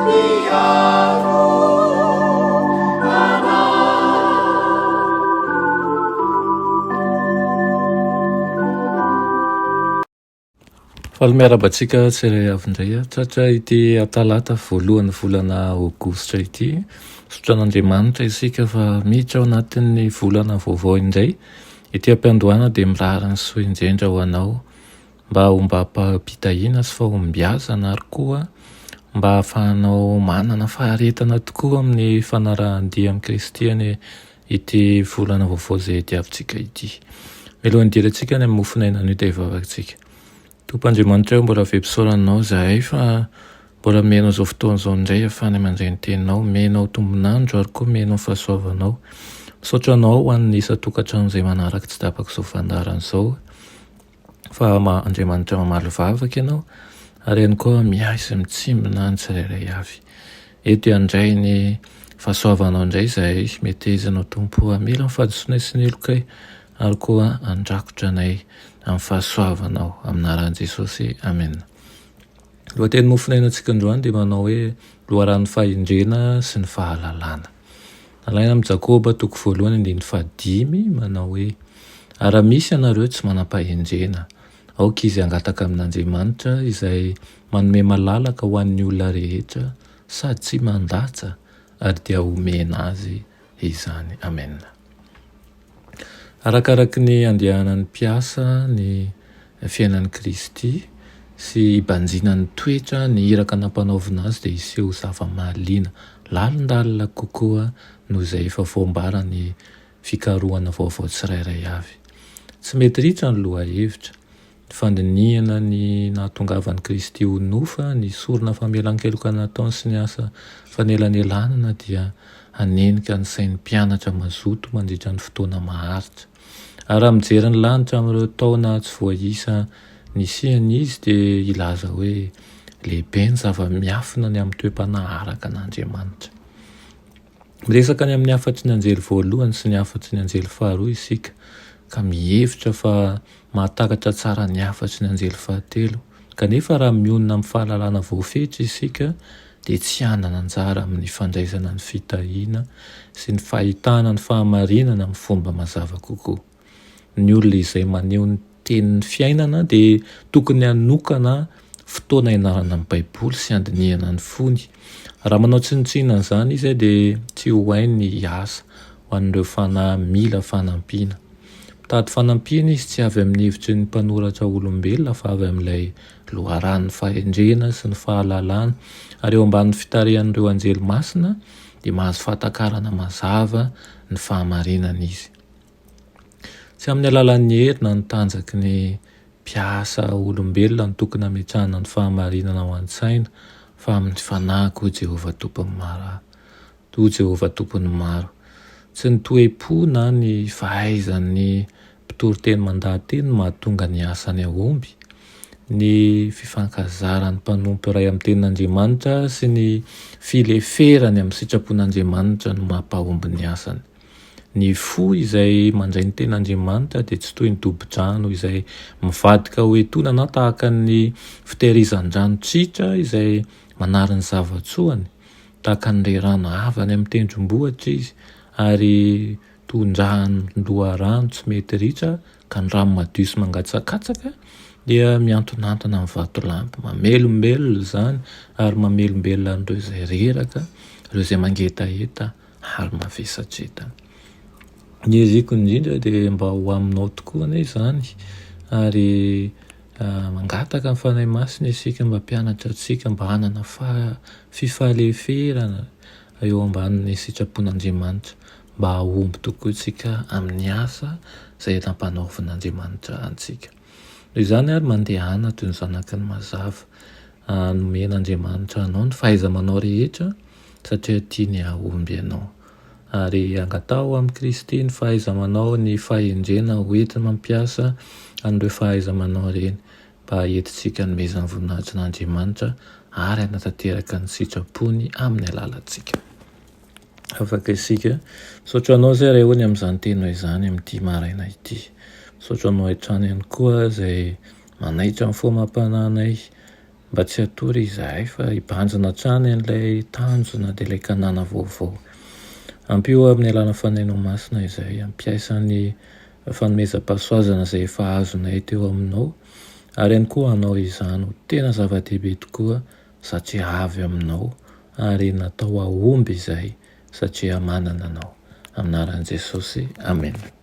Mpiaro anay. Faly miarahaba antsika tsirairay avy indray aho. Tratra ity talata voalohan'ny volana aogositra ity. Misaotra an'Andriamanitra isika fa miditra ao anatin'ny volana vaovao indray. Ety am-piandohana dia mirary ny soa indrindra ho anao mba ho mba-pitahiana sy fahombiazana ary koa mba hahafahanao manana faharetana tokoa amin'ny fanarahan-dia amin'i Kristy anie ity volana vaovao izay diavintsika ity. Mialohan'ny hidirantsika any amin'ny mofon'aina anio dia hivavaka isika. Tompo Andriamanitra ô, mbola velom-pisaorana Anao izahay fa mbola omenao izao fotoana izao indray ahafahanay mandray ny Teninao. Omenao tombon'andro ary koa omenao ny fahasoavanao. Misaotra Anao ho an'ny isan-tokantrano izay manaraka tsy tapaka izao fandaharana izao fa Andriamanitra mamaly vavaka Ianao ary ihany koa miahy sy mitsimbina ny tsirairay avy. Eto handray ny fahasoavanao indray izahay, meteza anao Tompo hamela ny fahadisoanay sy ny helokay ary koa handrakotra anay amin'ny fahasoavanao, amin'ny anaran'i Jesosy, amena. Lohateny mofonainantsika androany dia manao hoe loharanon'ny fahendrena sy ny fahalalana. Alaina amin'i Jakoba toko voalohany andininy fahadimy manao hoe ary raha misy ianareo tsy manam-pahendrena, aoka izy hangataka amin'Andriamanitra izay manome malalaka ho an'ny olona rehetra sady tsy mandatsa ary dia homena azy izany. Amen. Arakaraky ny andehanan'ny mpiasa ny fiainan'i Kristy sy hibanjinany toetra ny iraka nampanaovina azy dia hiseho zava-mahaliana lalindalina kokoa noho izay efa voambaran'ny fikarohana vaovao tsirairay avy. Tsy mety ritra ny lohahevitra. Ny fandinihana ny nahatongavan'i Kristy ho nofa, ny sorona famelan-keloka nataony sy ny asa fanelanelanana dia hanenika ny sain'ny mpianatra mazoto mandritra ny fotoana maharitra. Ary raha mijery ny lanitra amin'ireo taona tsy voaisa nisiany izy dia hilaza hoe, Lehibe ny zava-miafina ny amin'ny toe-panahy araka an'Andriamanitra. Miresaka ny amin'ny hafatry ny anjely voalohany sy ny hafatry ny anjely faharoa isika, ka mihevitra fa mahatakatra tsara ny hafatry ny anjely fahatelo. Kanefa raha mionona amin'ny fahalalana voafetra isika, dia tsy hanana anjara amin'ny fandraisana ny fitahiana sy ny fahitana ny fahamarinana amin'ny fomba mazava kokoa. Ny olona izay maneho ny tenin'ny fiainana dia tokony hanokana fotoana hianarana ny Baiboly sy handinihana ny fony. Raha manao tsinontsinona an'izany izy dia tsy ho hainy ny hiasa ho an'ireo fanahy mila fanampiana. Mitady fanampiana izy tsy avy amin'ny hevitry ny mpanoratra olombelona fa avy amin'ilay loharanon'ny fahendrena sy ny fahalalana, ary eo ambanin'ny fitarihan'ireo anjely masina dia mahazo fahatakarana mazava ny fahamarinana izy. Tsy amin'ny alalan'ny hery na ny tanjaky ny mpiasa olombelona no tokony hametrahana ny fahamarinana ao an-tsaina, fa amin'ny fanahiko, hoy Jehovah Tompon'ny maro. Hoy Jehovah Tompon'ny maro. Tsy ny toe-po na ny fahaizan'ny mpitoriteny mandaha-teny no mahatonga ny asany hahomby. Ny fifankazaran'ny mpanompo iray amin'ny Tenin'Andriamanitra sy ny fileferany amin'ny sitrapon'Andriamanitra no mampahomby ny asany. Ny fo izay mandray ny Tenin'Andriamanitra dia tsy toy ny dobo-drano izay mivadika ho etona na tahaka ny fitehirizan-drano tsitra izay manary ny zava-tsoany. Tahaka ny rerano avy any amin'ny tendrombohitra izy ary tondrahan'ny loharano tsy mety ritra ka ny rano madio sy mangatsakatsaka dia miantonantona amin'ny vatolampy. Mamelombelona izany ary mamelombelona an'ireo izay reraka, ireo izay mangetaheta ary mavesatretana. Ny iriko indrindra dia mba ho aminao tokoa anie izany ary mangataka ny Fanahy Masina isika mba hampianatra antsika mba hanana fifaleferana eo ambanin'ny sitrapon'Andriamanitra mba hahomby tokoa isika amin'ny asa izay nampanaovin'Andriamanitra antsika. Noho izany ary mandehana toy ny zanaky ny mazava. Nomen'Andriamanitra anao ny fahaiza-manao rehetra satria tiany hahomby ianao. Ary angataho amin'i Kristy ny fahaiza-manao, ny fahendrena ho enti-mampiasa an'ireo fahaiza-manao ireny, mba entintsika hanomezana ny voninahitr' Andriamanitra ary hanatanteraka ny sitrapony amin'ny alalantsika. Afaka isika. Misaotra anao izay Ray ô ny amin'izany teninao izany amin'ity maraina ity. Misaotra anao hatrany ihany koa izay manaitra ny fo amam-panahinay. mba tsy hatory izahay fa hibanjina hatrany an'ilay tanjona dia ilay Kanana vaovao. Ampio amin'ny alalan'ny Fanahinao Masina izahay hampiasa ny fanomezam-pahasoazana izay efa azonay teo aminao ary ihany koa hanao izany ho tena zava-dehibe tokoa satria avy aminao ary natao hahomby izahay satria manana anao. Amin'ny anaran'i Jesosy, amena.